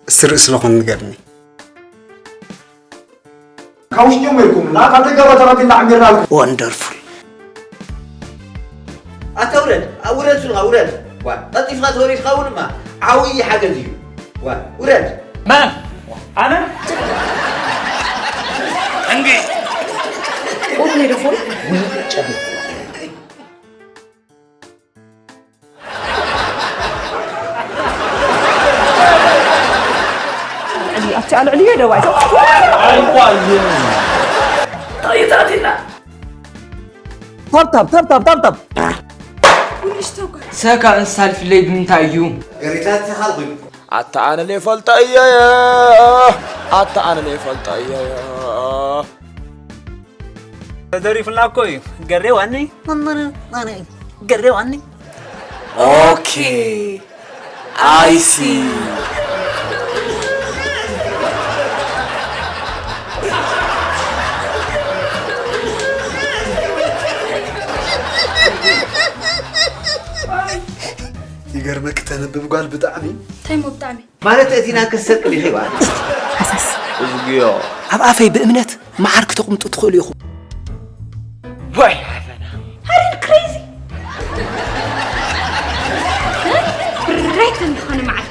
እስቲ ርእሲ ለኾን ንገርኒ። ካብ ውሽጢ ጀሚርኩም እና ካብ ደገ ተቐቢልና ዓሚርናልኩም። ወንደርፉል። ኣታ ውረድ፣ ኣ፣ ውረድ ስልኻ ውረድ። ዋ፣ ቀልጢፍካ ተወሪድካ እውን እማ ዓብዪ ሓገዝ እዩ። ዋ፣ ውረድ። መን? ኣነ? እንዴ? ቁሩብ ነይ ደፎን? ኣብቲ ኣልዕልዮ ደዋይ። ኣይቋየ። ታይታቲና። ታብታብ፣ ታብታብ፣ ታብታብ። ሰካ እንሳልፍለይ ብምንታይ እዩ? ገሪታት ተኻልኩኝ። ኣታ ኣነ ለይፈልጦ እየየ። ኣታ ኣነ ለይፈልጦ እየየ። ተደሪፉልና እኮ እዩ። ገሬ ዋኒ። ገሬ ዋኒ። ኦኬ። ኣይ ሲ። ይገርመክ፣ ተንብብ ጓል ብጣዕሚ። እንታይ እሞ ብጣዕሚ? ማለት እቲ ኢና ከሰቅል ይኽእል። ሓሳስ። እዝግዮ። ኣብ ኣፈይ ብእምነት መዓር ክተቕምጡ ትኽእሉ ኢኹም። ወይ ሓፈና። Are you crazy? ብሬት እንተኾነ መዓር